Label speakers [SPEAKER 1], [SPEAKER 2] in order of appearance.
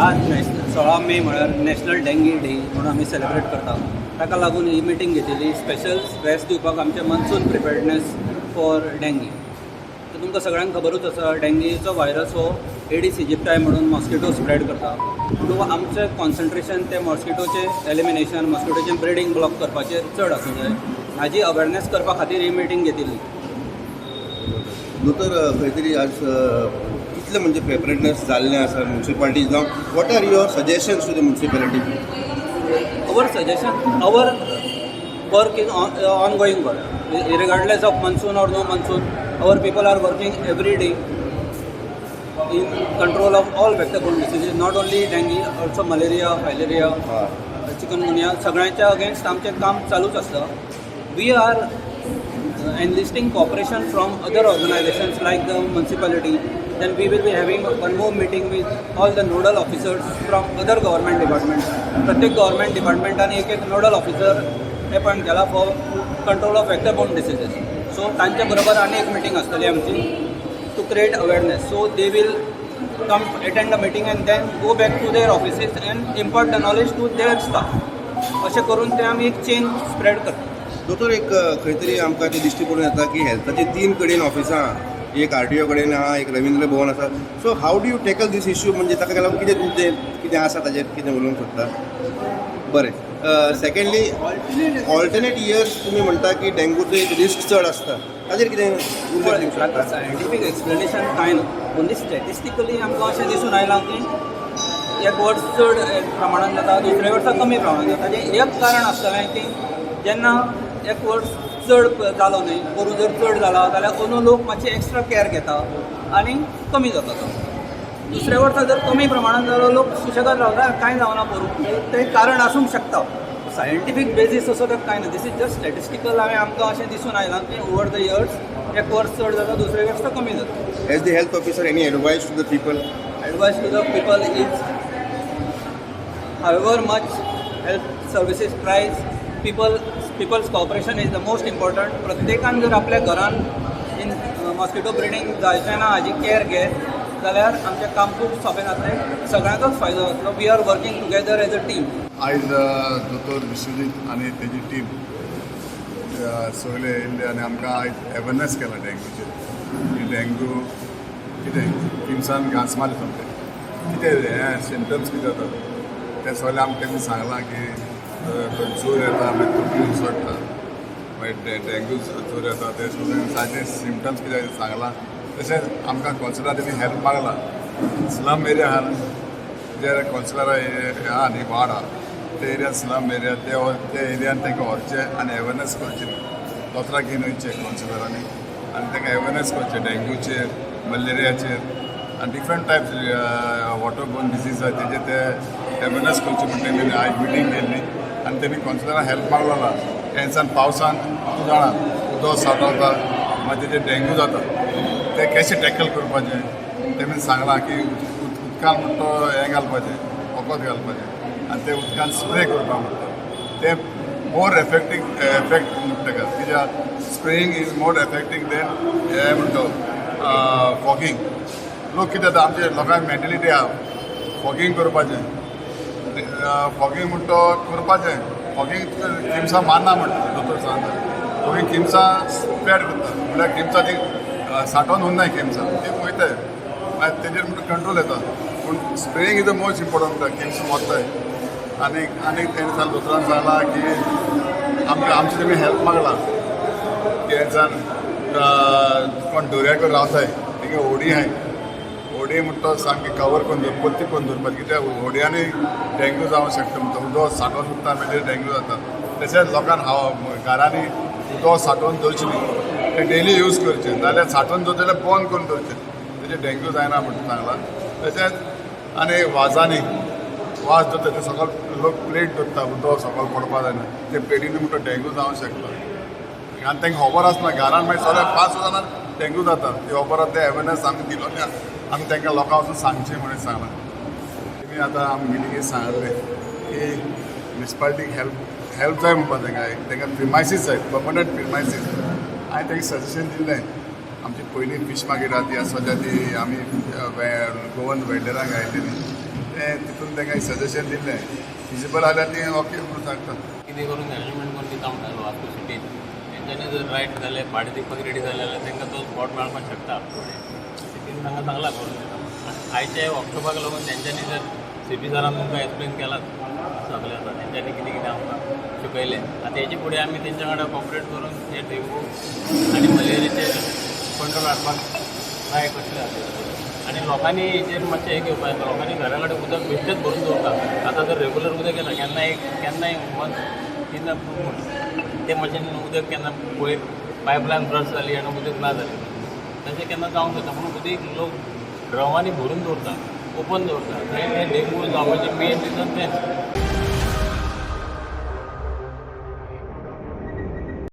[SPEAKER 1] आज 16 मे म्हळ्यार national dinghy day म्हणून आमी सेलिब्रेट करता. ताका लागून ही मिटींग घेतिल्ली, स्पेशल स्ट्रेस दिवपाक आमचे मॉन्सून प्रिपेर्डनेस फॉर डेंगी. तर तुमकां सगळ्यांक खबरूच आसा, डेंगीचो व्हायरस हो एडीस इजिप्टाय म्हणून मॉस्किटो स्प्रेड करता. म्हणून आमचें कॉन्सन्ट्रेशन ते मॉस्किटोचें एलिमिनेशन, मॉस्किटोचें ब्रिडींग ब्लॉक करपाचेर चड आसूंक जाय. हाजी अवेरनेस करपा खातीर ही मिटींग घेतिल्ली.
[SPEAKER 2] दोतोर, खंय तरी आज कितलें म्हणजे प्रिपेर्डनेस जाल्लें आसा म्युन्सिपालिटी जावं, what are your suggestions to the municipality?
[SPEAKER 1] Our suggestion, our work is ongoing work. Regardless of monsoon or no monsoon, our people are working every day in control of all vector borne diseases, not only dengue, also malaria, filaria, chikungunya. सगळ्यांच्या against आमचें काम चालूच आसता. We are enlisting cooperation from other organizations like the municipality. Then we will be having one more meeting with all the nodal officers from other government departments. प्रत्येक government डिपार्टमेंटान एक एक nodal officer appoint केला for control of vector borne diseases. So तांच्या बरोबर आनी एक meeting आसतली आमची to create awareness. So they will come, attend the meeting and then go back to their offices and impart the knowledge to their staff. अशें करून ते आमी एक चेन स्प्रेड करता.
[SPEAKER 2] दोतोर, एक खंय तरी आमकां तें दिश्टी पडून येता की हेल्थाची तीन कडेन ऑफिसां आहा. एक आरटीओ कडेन आहा, एक रवींद्र भवन आसा. So how do you tackle this issue? म्हणजे ताका लागून कितें तुमचें कितें आसा, ताजेर कितें उलोवंक सोदता? बरें, सेकंडली, ऑल्टरनेट इयर्स तुमी म्हणटा की डेंगूचो एक रिस्क चड आसता, ताजेर कितें उल्लेख दिवंक
[SPEAKER 1] ताका
[SPEAKER 2] शकता?
[SPEAKER 1] सायंटिफीक एक्सप्लेनेशन कांय ना. ओन्ली स्टॅटिस्टिकली आमकां अशें दिसून आयलां की एक वर्स चड प्रमाणान जाता, दुसऱ्या वर्सा कमी प्रमाणान जाता. ताजें एक कारण आसतलें की जेन्ना एक वर्स चड जालो न्हय, पोरूं जर चड जाला जाल्यार अंदू लोक मातशे एक्स्ट्रा कॅर घेता आनी कमी जाता तो. दुसऱ्या वर्सा जर कमी प्रमाणान जालो, लोक सुशेगाद रावता, कांय जावना पोरूं. तें कारण आसूंक शकता. सायंटिफीक बेजीस असो ताका कांय ना. This is just statistical. हांवें आमकां अशें दिसून आयलां की ओवर the years एक वर्स चड जाता, दुसरें वर्स कमी जाता.
[SPEAKER 2] As the health officer, any advice to the people?
[SPEAKER 1] Advice to the people is, however much health services tries, people's cooperation is the most important. प्रत्येकान जर आपल्या घरान इन मॉस्किटो ब्रिडींग जायचें ना हाजी केअर घेत जाल्यार आमचें काम खूब सोंपें जातलें, सगळ्यांकच फायदो जातलो. We are working together as a team.
[SPEAKER 3] आयज दोतोर विश्वजीत आनी तेजी टीम सगळे येयल्ले आनी आमकां आयज अवेरनेस केला डेंगूचेर, की डेंगू कितें, किमसान घांस मारले सोमते कितें, हें सिमटम्स कितें जाता, तें सगळें आमकां तेणी सांगलां की जोर येता, मागीर तकली उसळटा, मागीर डेंगू जोर येता. ते सगळें जायते सिमटम्स कितें तें सांगलां. तशेंच आमकां कौन्सिलर तेणी हेल्प मागला. स्लम एरिया आहा जे कौन्सिलर आहा न्ही, वार्ड आहा, ते एरिया स्लम एरिया, ते ते एरियान तांकां व्हरचे आनी अवेरनेस करची, दोतोराक घेवन वयचे कौन्सिलरांनी आनी तांकां अवेरनेस करचें डेंग्यूचेर, मलेरियाचेर आनी different types water borne disease आहा तेजे ते अवेरनेस करचे म्हण तेणी आयज मिटींग केल्ली आनी तेणी कौन्सिलरां हेल्प मागलोला. तेंच्यान पावसान तूं जाणा उदक सांठवता, मागीर तेजेर डेंग्यू जाता, ते कशें टॅकल करपाचें तेमी सांगलां की उदकान म्हणटा तो हें घालपाचें, वखद घालपाचें आनी ते उदकान स्प्रे करपाक म्हणटा, ते मोर एफेक्टीव एफेक्ट म्हणटा ताका, कित्याक spraying is more effective than हें म्हणटा फॉगिंग. लोक कितें जाता, आमचे लोकांक मेंटेलिटी आहा फॉगिंग करपाचें. फॉगिंग म्हणटा तो करपाचें, फॉगिंग किमसां मारना म्हणटा दोतोर सांगता. फॉगिंग किमसां स्प्रेड करता, म्हणल्यार किमसां ती सांठोवन उरनाय, किमसां ती वयताय, मागीर तेजेर म्हणटा कंट्रोल येता. पूण spraying is the most important म्हणटा, किमसां मरताय. आनी आनी तेणें सांग, दोतोरान सांगलां की आमकां आमचें तेमी हेल्प मागलां की हेंच्यान कोण दर्याकर रावताय तेंगे होडी आहाय, होडी म्हणटा तो सामकी कवर करून दवर, पत्ती करून दवरपाची, कित्याक होडयांनी डेंग्यू जावंक शकता म्हणटा. उदक सांठोवन उरता, मागीर डेंग्यू जाता. तशेंच लोकांक हाव घरांनी उदक सांठोवन दवरचें न्ही, तें डेली यूज करचें, नाल्यार सांठोवन दवरचें जाल्यार बंद करून दवरचें, तेजेर डेंग्यू जायना म्हणटा सांगलां. तशेंच आनी वाजांनी वाज दवरता, ते सकयल लोक प्लेट दवरता, उदक सकयल पडपा जायना, ते प्लेटीनी म्हणटा डेंग्यू जावंक शकता. आनी तांकां खबर आसना, घरान मागीर सगळे पांच स जाणांक डेंग्यू जाता, ती खबर आसा. ते अवेरनेस आमी दिलो, आमी तांकां लोकांक वचून सांगचें म्हणून सांगलां. तुमी आतां आमी मिटिंगेक सांगलें की म्युनिसिपालिटीक हेल्प हेल्प जाय म्हणपा तांकां, तांकां प्रिमायसीस जाय, पर्मनंट प्रिमायसीस. हांवें तांकां सजेशन दिल्लें, आमची पयलीं फीश मार्केट आहा ती आसा, सद्या ती आमी गोवन वेल्डरांक आयलेली. तें तितून तांकां सजेशन दिल्लें. फिजिबल जाल्यार ती ओके म्हणून सांगता.
[SPEAKER 4] कितें करून अरेंजमेंट करून दिता म्हणटालो वास्को सिटीन. तेंच्यांनी जर रायट जालें, भाडें दिवपाक रेडी जालें जाल्यार तांकां तो स्पॉट मेळपाक शकता फुडें. सिटीन तांकां सांगलां करून दिता म्हणून. आनी आयच्या वर्कशॉपाक लागून तेंच्यांनी जर सी पी सरान तुमकां एक्सप्लेन केलां सगळें, आतां तेंच्यांनी कितें कितें आमकां शिकयलें. आतां हेचे फुडें आमी तेंच्या वांगडा कॉपरेट करून हे डेंगू आनी मलेरियाचेर कंट्रोल हाडपाक ट्राय करतले आतां. आनी लोकांनी हेजेर मातशें हें घेवपाक जाय. लोकांनी घरा कडेन उदक बेश्टेच भरून दवरता. आतां जर रेगुलर उदक येता, केन्ना एक केन्नाय वन्स इन ते मातशें उदक केन्ना पयर पायपलायन ब्रस्ट जाली आनी उदक ना जालें, तशें केन्ना जावंक शकता. म्हणून उदीक लोक ड्रमांनी भरून दवरता, ओपन दवरता. थंय तें डेंगू जावपाचें मेन रिजन तेंच.